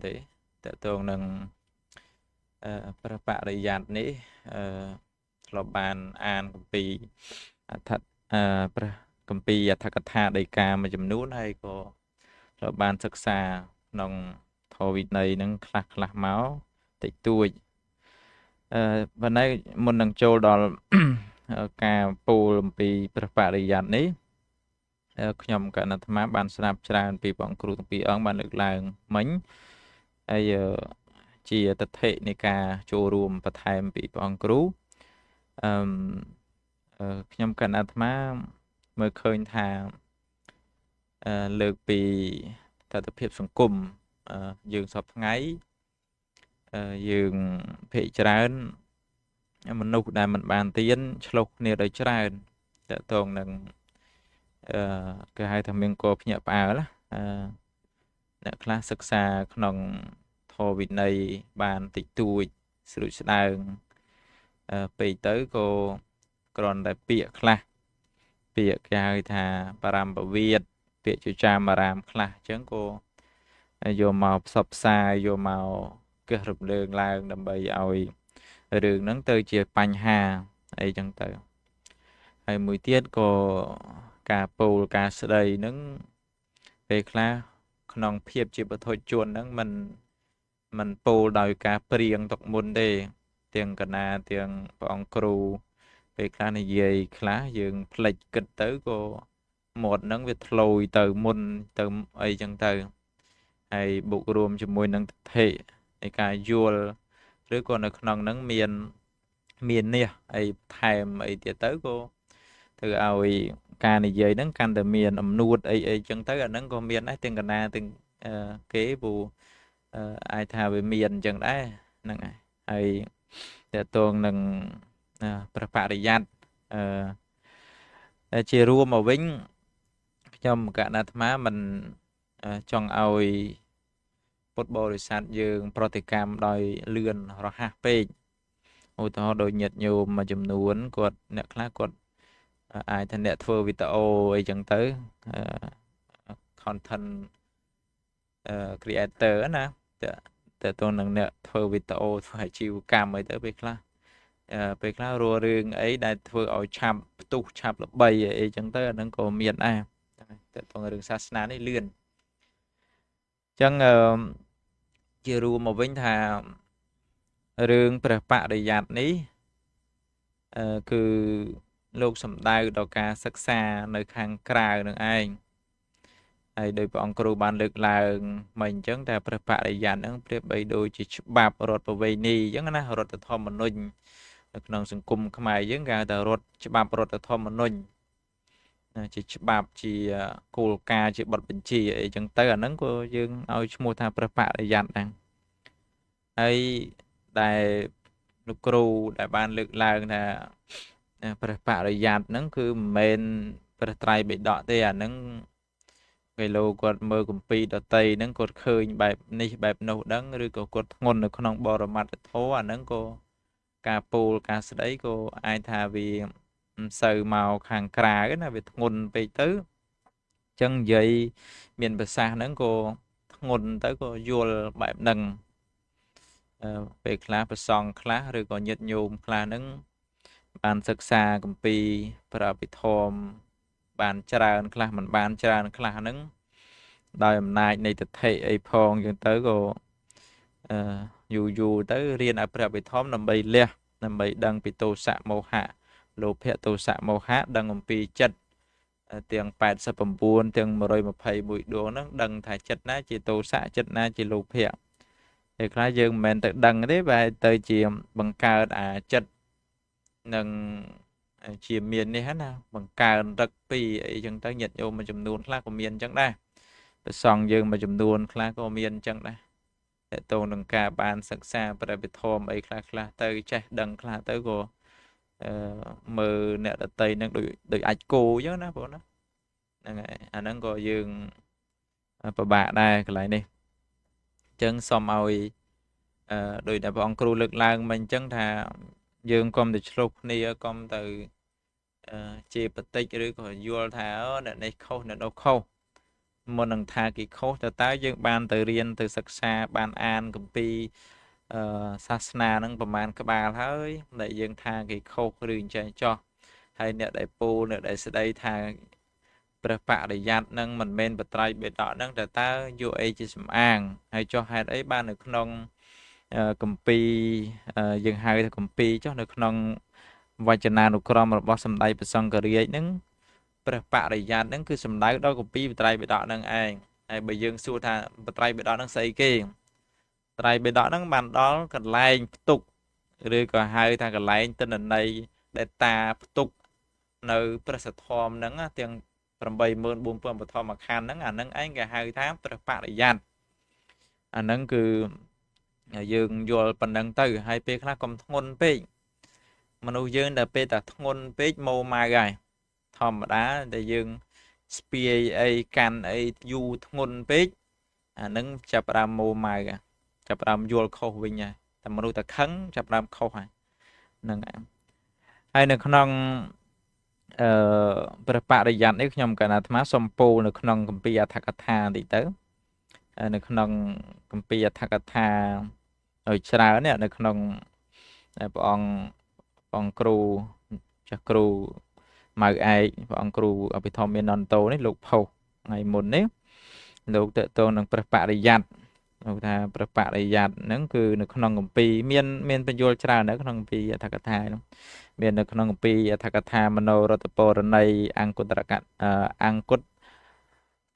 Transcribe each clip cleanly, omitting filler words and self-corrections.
ទេតកតងនឹងព្រះបរិយ័តនេះអឺធ្លាប់បានអានគម្ពីរអដ្ឋព្រះគម្ពីរអដ្ឋកថាដីកាមួយចំនួនហើយក៏ធ្លាប់បានសិក្សាក្នុងធម៌វិន័យនឹងខ្លះខ្លះមកតិចតួចអឺប៉ុន្តែមុននឹងចូលដល់ការពោលអំពីព្រះបរិយ័តនេះខ្ញុំកណ្ណអាត្មាបានស្ដាប់ច្រើនពីព្រះអង្គគ្រូទាំងពីរអង្គបានលើកឡើងមិញហើយជាទិដ្ឋិនៃការចូលរួមបន្ថែមពីព្រះអង្គគ្រូអឺខ្ញុំកណ្ណអាត្មាមើលឃើញថាលើកពីតថភាពសង្គមយើងសពថ្ងៃយើងភាគច្រើនមនុស្សដែលមិនបានទៀនឆ្លុះគ្នាដោយច្រើនតកតងនឹងអឺគេហៅថាមានកភ្ញាក់ផ្អើលណាអ្នកខ្លះសិក្សាក្នុងធម៌វិន័យបានតិចតួចស្រួចស្ដើងពេកទៅក៏គ្រាន់តែពាក្យខ្លះពាក្យគេហៅថាបរមពវិទ្យពាក្យជាចាមអារាមខ្លះអញ្ចឹងក៏យកមកផ្សព្វផ្សាយយកមកកឹះរំលើងឡើងដើម្បីឲ្យរឿងហ្នឹងទៅជាបញ្ហាអីចឹងទៅហើយមួយទៀតក៏ការពោលការស្ដីហ្នឹងពេលខ្លះក្នុងភាពជាបុថុជនហ្នឹងមិនពោលដោយការព្រៀងទុកមុនទេទាំងកណាទាំងព្រះអង្គគ្រូពេលខ្លះនិយាយខ្លះយើងផ្លិចគិតទៅក៏មាត់ហ្នឹងវាធ្លយទៅមុនទៅអីចឹងទៅហើយបុករួមជាមួយនឹងទិដ្ឋិនៃការយល់ឬក៏នៅក្នុងហ្នឹងមានមាននេះអីថែមអីទៀតទៅក៏ធ្វើឲ្យការនិយាយហ្នឹងកាន់តែមានអំនួតអីអីចឹងទៅអាហ្នឹងក៏មានដែរទាំងកណាទាំងគេព្រោះអាចថាវាមានអញ្ចឹងដែរហ្នឹងហើយតកតងនឹងព្រះបរិយ័តអឺជារួមមកវិញខ្ញុំកណ្ណាអាត្មាមិនចង់ឲ្យពុទ្ធបរិស័ទយើង ប្រតិកម្មដោយលឿនរហ័សពេកឧទាហរណ៍ដូចញាតិញោមមួយចំនួនគាត់អ្នកខ្លះគាត់អាចថាអ្នកធ្វើវីដេអូអីចឹងទៅ content creator ណាតើតើនឹងអ្នកធ្វើវីដេអូធ្វើអាជីវកម្មអីទៅពេលខ្លះពេលខ្លះរੂរឿងអីដែលធ្វើឲ្យឆាប់ផ្ទុះឆាប់ល្បីអីចឹងទៅអាហ្នឹងក៏មានដែរតើតើរឿងសាសនានេះលឿនចឹងជារួមមកវិញថារឿងព្រះបរិយ័តនេះគឺលោកសំដៅដល់ការសិក្សានៅខាងក្រៅនឹងឯងហើយដោយព្រះអង្គគ្រូបានលើកឡើងមកអញ្ចឹងតែព្រះបរិយ័តហ្នឹងប្រៀបបីដូចជាច្បាប់រដ្ឋប្រវេណីអញ្ចឹងណារដ្ឋធម្មនុញ្ញនៅក្នុងសង្គមខ្មែរយើងគេហៅថារដ្ឋច្បាប់រដ្ឋធម្មនុញ្ញជាច្បាប់ជាគោលការណ៍ជាបទបញ្ជាអីចឹងទៅអាហ្នឹងក៏យើងឲ្យឈ្មោះថាព្រះបរិយ័តដែរហើយដែលលោកគ្រូដែលបានលើកឡើងថាព្រះបរិយ័តហ្នឹងគឺមិនមែនព្រះត្រៃបិដកទេអាហ្នឹងគេលោកគាត់មើលគម្ពីរដតីហ្នឹងគាត់ឃើញបែបនេះបែបនោះដឹងឬក៏គាត់ធ្ងន់នៅក្នុងបរមត្តធម៌អាហ្នឹងក៏ការពោលការស្ដីក៏អាចថាវាមិនសូវមកខាងក្រៅណាវាធ្ងន់ពេកទៅអញ្ចឹងនិយាយមានប្រសាសន៍ហ្នឹងក៏ធ្ងន់ទៅក៏យល់បែបហ្នឹងពេលខ្លះប្រសងខ្លះឬក៏ញាតិញោមខ្លះហ្នឹងបានសិក្សាគម្ពីរព្រះអភិធម្មបានច្រើនខ្លះមិនបានច្រើនខ្លះហ្នឹងដោយអំណាចនៃទិដ្ឋិអីផងអញ្ចឹងទៅក៏យូរយូរទៅរៀនឲ្យព្រះអភិធម្មដើម្បីលះដើម្បីដឹងពីទោសៈមោហៈលោភៈទោសៈមោហៈដឹងអំពីចិត្តទាំង89ទាំង121ដួងហ្នឹងដឹងថាចិត្តណាជាទោសៈចិត្តណាជាលោភៈពេលខ្លះយើងមិនមែនទៅដឹងទេបែរទៅជាបង្កើតអាចិត្តនឹងជាមាននេះណាបង្កើនរឹកពីអីចឹងទៅញាតិញោមមួយចំនួនខ្លះក៏មានអញ្ចឹងដែរព្រះសង្ឃយើងមួយចំនួនខ្លះក៏មានអញ្ចឹងដែរតើតងនឹងការបានសិក្សាព្រះវិធមអីខ្លះខ្លះទៅចេះដឹងខ្លះទៅក៏មើលអ្នកដតីនឹងដូចអាចគោអញ្ចឹងណាបងណាហ្នឹងហើយអាហ្នឹងក៏យើងពិបាកដែរកន្លែងនេះអញ្ចឹងសូមឲ្យដោយដែលព្រះអង្គគ្រូលើកឡើងមកអញ្ចឹងថាយើងកុំទៅឆ្លុះគ្នាកុំទៅជាបតិចឬក៏យល់ថាអ្នកនេះខុសអ្នកនោះខុស មុននឹងថាគេខុសតើយើងបានទៅរៀនទៅសិក្សាបានអានគម្ពីរសាសនានឹងប្រមាណក្បាលហើយដែលយើងថាគេខុសឬអញ្ចឹងចោះហើយអ្នកដែលពូលអ្នកដែលស្ដីថាព្រះបរិយ័តនឹងមិនមែនបត្រៃបិដកនឹងតើយកអីជាសំអាងហើយចុះហេតុអីបាននៅក្នុងគម្ពីរយើងហៅថាគម្ពីរចុះនៅក្នុងវចនានុក្រមរបស់សម្ដេចព្រះសង្ឃរាជនឹងព្រះបរិយ័តនឹងគឺសំដៅដល់គម្ពីរបត្រៃបិដកនឹងឯងហើយបើយើងសួរថាបត្រៃបិដកនឹងស្អីគេត្រៃបិដកនឹងបានដល់កន្លែងផ្ទុកឬក៏ហៅថាកន្លែងទិន្នន័យដែលតាផ្ទុកនៅព្រះសទ្ធំហ្នឹងទាំង84000បឋមខណ្ឌហ្នឹងអាហ្នឹងឯងគេហៅថាព្រះបរិយ័តអាហ្នឹងគឺយើងយល់ប៉ុណ្ណឹងទៅហើយពេលខ្លះកុំធ្ងន់ពេកមនុស្សយើងដែលពេលតែធ្ងន់ពេកម៉ូម៉ៅហើយធម្មតាដែលយើងស្ពាយអីកាន់អីយូរធ្ងន់ពេកអាហ្នឹងចាប់ផ្ដើមម៉ូម៉ៅចាប់ផ្ដើមយល់ខុសវិញហើយតែមនុស្សតែខឹងចាប់ផ្ដើមខុសហើយហ្នឹងហើយនៅក្នុងព្រះបរិយ័តនេះខ្ញុំកណ្ដាអាត្មាសូមពោលនៅក្នុងគម្ពីរអត្ថកថាបន្តិចទៅនៅក្នុងគម្ពីរអត្ថកថាឲ្យច្រើននេះនៅក្នុងព្រះអង្គគ្រូចាស់គ្រូម៉ៅឯកព្រះអង្គគ្រូអភិធម្មមាននន្តោនេះលោកផុសថ្ងៃមុននេះលោកតកតងនឹងព្រះបរិយ័តលោកថាព្រះបរិយ័តហ្នឹងគឺនៅក្នុងគម្ពីរមានបញ្យលច្រើននៅក្នុងគម្ពីរអត្ថកថានោះមាននៅក្នុងគម្ពីរអត្ថកថាមโนរតពរណីអង្គតរកអង្គត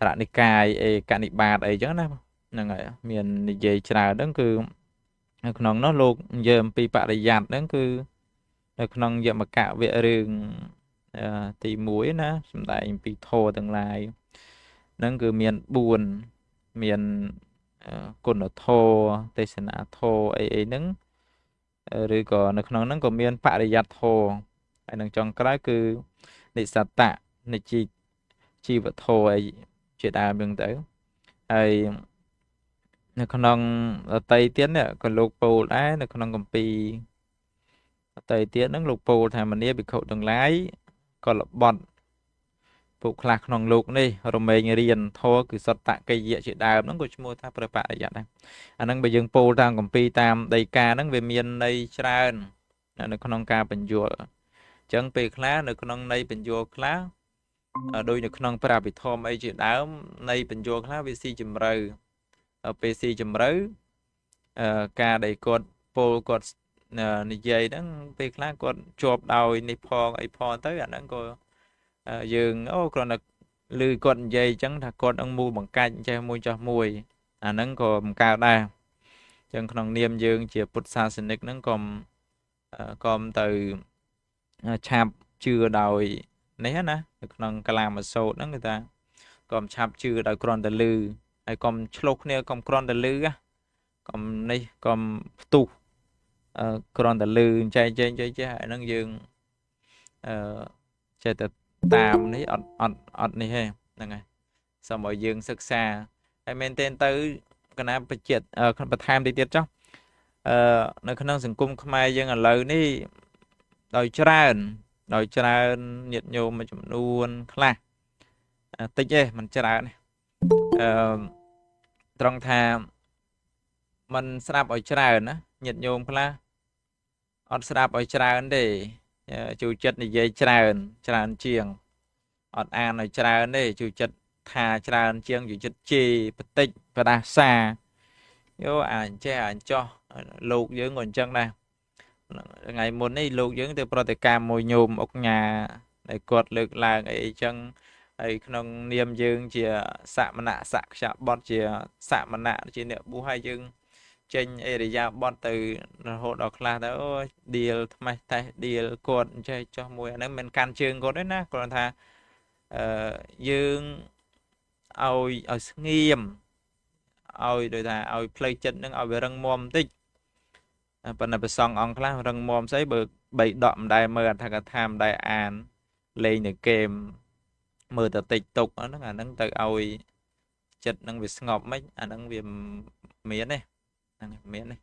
រនិកាយឯកនិបាតអីចឹងណាហ្នឹងហើយមាននិយាយច្រើនហ្នឹងគឺនៅក្នុងនោះលោកនិយាយអំពីបរិយ័តហ្នឹងគឺនៅក្នុងយមកវៈរឿងទី1ណាសម្ដែងអំពីធម៌ទាំងឡាយហ្នឹងគឺមាន4មានគុណធម៌ទេសនាធម៌អីអីហ្នឹងឬក៏នៅក្នុងហ្នឹងក៏មានបរិយ័តធម៌ហើយនឹងចុងក្រោយគឺនិសត្តៈនិជីជីវធម៌អីជាដើមហ្នឹងទៅហើយនៅក្នុងដតីទៀតនេះក៏លោកពោលដែរនៅក្នុងគម្ពីរដតីទៀតហ្នឹងលោកពោលថាមនាភិក្ខុទាំងឡាយកលបត់ពួកខ្លះក្នុងលោកនេះរមែងរៀនធម៌គឺសត្តកិយៈជាដើមហ្នឹងក៏ឈ្មោះថាព្រះបរិយ័តដែរអាហ្នឹងបើយើងពោលតាមគម្ពីរតាមដីកាហ្នឹងវាមានន័យច្រើននៅក្នុងការបញ្យល់អញ្ចឹងពេលខ្លះនៅក្នុងន័យបញ្យល់ខ្លះដោយនៅក្នុងព្រះអភិធម្មអីជាដើមន័យបញ្យល់ខ្លះវាស៊ីជម្រៅពេលស៊ីជម្រៅការដែលគាត់ពោលគាត់និយាយហ្នឹងពេលខ្លះគាត់ជាប់ដោយនេះផងអីផងទៅអាហ្នឹងក៏យើងអូគ្រាន់តែឮគាត់និយាយអញ្ចឹងថាគាត់នឹងមូលបង្កាច់ចេះមួយចោះមួយអាហ្នឹងក៏មិនកើតដែរអញ្ចឹងក្នុងនាមយើងជាពុទ្ធសាសនិកហ្នឹងកុំទៅឆាប់ជឿដោយនេះណានៅក្នុងកាលាមសោតហ្នឹងគឺថាកុំឆាប់ជឿដោយគ្រាន់តែឮហើយកុំឆ្លុះគ្នាកុំគ្រាន់តែឮកុំនេះកុំផ្ទុះគ្រាន់តែឮចែកចែកចែកចេះអាហ្នឹងយើងចេះតែតាមនេះអត់អត់អត់នេះទេហ្នឹងហើយសូមឲ្យយើងសិក្សាហើយមែនទែនទៅកណាបច្ចៈបន្ថែមតិចទៀតចុះនៅក្នុងសង្គមខ្មែរយើងឥឡូវនេះដោយច្រើនញាតិញោមមួយចំនួនខ្លះតិចទេមិនច្រើនទេត្រង់ថាมันស្ដាប់ឲ្យច្រើនណាញាតិញោមខ្លះអត់ស្ដាប់ឲ្យច្រើនទេចូលចិត្តនិយាយច្រើនច្រើនជាងអត់អានឲ្យច្រើនទេចូលចិត្តថាច្រើនជាងចូលចិត្តជេរបតិចបដាសាយោអាអញ្ចេះអាអញ្ចោះលោកយើងក៏អញ្ចឹងដែរថ្ងៃមុននេះលោកយើងទៅប្រតិកម្មមួយញោមអុកញ៉ាដែលគាត់លើកឡើងអីអញ្ចឹងហើយក្នុងនាមយើងជាសមណៈសក្យបត្តិជាសមណៈជាអ្នកបួសហើយយើងចេញអេរិយាបថទៅរហូតដល់ខ្លះទៅអូឌៀលថ្មេះតេះឌៀលគាត់អញ្ចេះចោះមួយអាហ្នឹងមិនកាន់ជើងគាត់ទេណាគ្រាន់ថាយើងឲ្យស្ងៀមឲ្យដូចថាឲ្យផ្លូវចិត្តហ្នឹងឲ្យវារឹងមាំបន្តិចប៉ុន្តែព្រះសង្ឃអង្គខ្លះរឹងមាំស្អីបើបីដកមិនដែលមើលអត្ថកថាមិនដែលអានលេងនៅហ្គេមមើលតែតិចតុកហ្នឹងអាហ្នឹងទៅឲ្យចិត្តហ្នឹងវាស្ងប់មិនអាហ្នឹងវាមានទេហ្នឹងមានទេ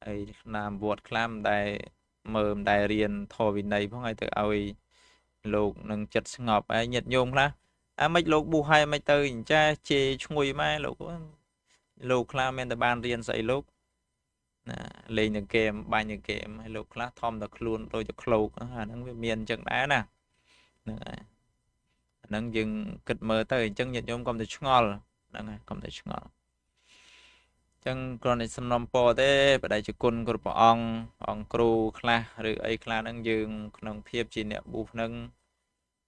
ហើយតាមវត្តខ្លះមិនដែលមើលមិនដែលរៀនធម៌វិន័យផងហើយទៅឲ្យលោកនឹងចិត្តស្ងប់ហើយញាតិញោមខ្លះ អាមិនលោកប៊ូហើយមិនទៅអញ្ចេះជេរឈ្ងុយម៉ែលោកលោកខ្លះមានតែបានរៀនស្អីលោកណាលេងនឹងហ្គេមបាញ់នឹងហ្គេមហើយលោកខ្លះធំតែខ្លួនដូចតែឃ្លោកអាហ្នឹងវាមានអញ្ចឹងដែរណាហ្នឹងហើយអាហ្នឹងយើងគិតមើលទៅអញ្ចឹងញាតិញោមកុំតែឆ្ងល់ហ្នឹងហើយកុំតែឆ្ងល់ចឹងគ្រាន់តែសំណុំពរទេបដិជគុណគ្រប់ព្រះអង្គអង្គគ្រូខ្លះឬអីខ្លះហ្នឹងយើងក្នុងភាពជាអ្នកប៊ូហ្នឹង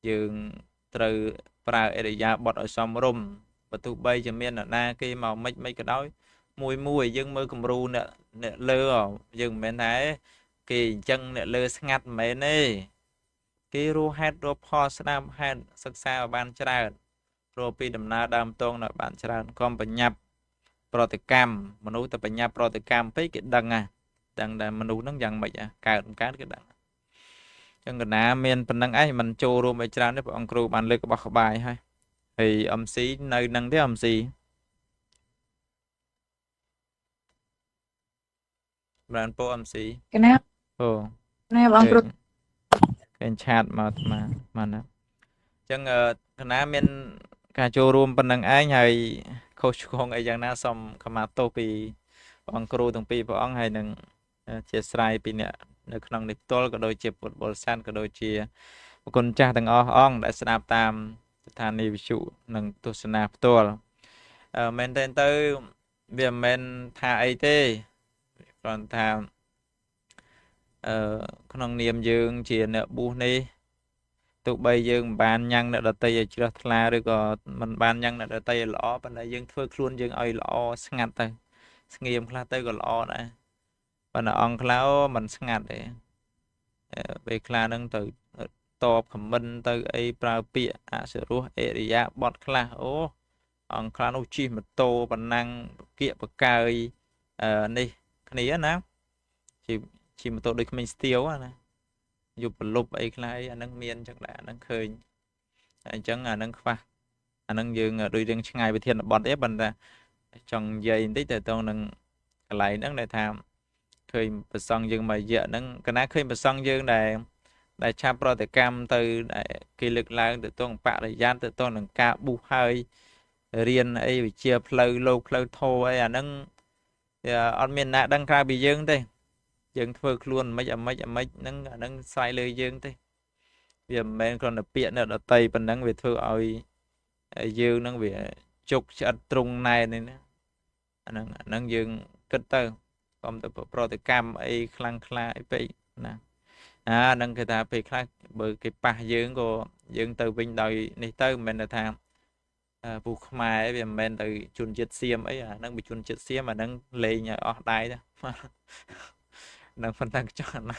យើងត្រូវប្រើអរិយាបថឲ្យសមរម្យបើទោះបីជាមានអ្នកណាគេមកមិនមិនក៏ដោយមួយមួយយើងមើលគំរូអ្នកអ្នកលើយើងមិនមែនថាគេអញ្ចឹងអ្នកលើស្ងាត់មិនមែនទេគេរស់ហេតុរស់ផលស្ដាប់ហេតុសិក្សាឲ្យបានច្រើនរស់ពីដំណើរដើមតងឲ្យបានច្រើនកុំបញ្ញាប់ប្រតិកម្មមនុស្សតែបញ្ញាប្រតិកម្មពេកគេដឹងហ่ะដឹងតែមនុស្សហ្នឹងយ៉ាងម៉េចកើតមិនកើតគេដឹងចឹងកណាមានប៉ុណ្ណឹងឯងមិនចូលរួមឲ្យច្រើនទេព្រះអង្គគ្រូបានលើករបស់ក្បាយហើយហើយ MC នៅនឹងទេ MC បានពោ MC កណាអូណាបងគ្រូឃើញឆាតមកអាត្មាបានណាអញ្ចឹងកណាមានការចូលរួមប៉ុណ្ណឹងឯងហើយខុសឆ្គងអីយ៉ាងណាសូមខមាទោសពីព្រះអង្គគ្រូទាំងពីរព្រះអង្គហើយនឹងជាស្រ័យពីអ្នកនៅក្នុងនេះផ្ទាល់ក៏ដូចជាពុទ្ធបរិស័ទក៏ដូចជាប្រគុណចាស់ទាំងអស់អង្គដែលស្ដាប់តាមស្ថានីយ៍វិទ្យុនិងទស្សនាផ្ទាល់មែនទែនទៅវាមិនមែនថាអីទេគ្រាន់ថាក្នុងនាមយើងជាអ្នកបួសនេះទោះបីយើងមិនបានញ៉ាំងអ្នកដតីឲ្យជ្រះថ្លាឬក៏មិនបានញ៉ាំងអ្នកដតីឲ្យល្អប៉ុន្តែយើងធ្វើខ្លួនយើងឲ្យល្អស្ងាត់ទៅស្ងៀមខ្លះទៅក៏ល្អដែរប៉ុន្តែអង្គខ្លះមិនស្ងាត់ទេពេលខ្លះហ្នឹងទៅតបខមមិនទៅអីប្រើពាក្យអសិរោះអរិយាបថខ្លះអូអង្គខ្លះនោះជិះម៉ូតូប៉ុណ្ណឹងគៀកបកើយនេះគ្នាណាជិះម៉ូតូដូចក្មេងស្ទាវណាយប់ប្រលប់អីខ្លះអីអាហ្នឹងមានអញ្ចឹងដែរអាហ្នឹងឃើញអញ្ចឹងអាហ្នឹងខ្វះអាហ្នឹងយើងដូចរឿងឆ្ងាយវិធានបទទេប៉ុន្តែចង់និយាយបន្តិចទៅតងនឹងកន្លែងហ្នឹងដែលថាឃើញប្រសង់យើងមួយរយៈហ្នឹងកណាឃើញប្រសង់យើងដែលឆាប់ប្រតិកម្មទៅដែលគេលើកឡើងទៅតងបរិយាទៅតងនឹងការប៊ូសហើយរៀនអីវិជាផ្លូវលោកផ្លូវធម៌អីអាហ្នឹងអត់មានណាដឹងក្រៅពីយើងទេយើងធ្វើខ្លួនមិនអាម៉េចអាម៉េចហ្នឹងអាហ្នឹងស្រ័យលើយើងទេវាមិនមែនគ្រាន់តែពាក្យអ្នកដតីប៉ុណ្ណឹងវាធ្វើឲ្យយើងហ្នឹងវាជុកឆ្អិតទ្រង់ណែននេះណាអាហ្នឹងយើងគិតទៅកុំទៅប្រតិកម្មអីខ្លាំងខ្លាអីពេកណាអាហ្នឹងគេថាពេលខ្លះបើគេប៉ះយើងក៏យើងទៅវិញដោយនេះទៅមិនមែនថាពូខ្មែរវាមិនមែនទៅជនជាតិសៀមអីអាហ្នឹងបើជនជាតិសៀមអាហ្នឹងលេងឲ្យអស់ដៃទៅនឹងប៉ុណ្ណឹងចង់ណា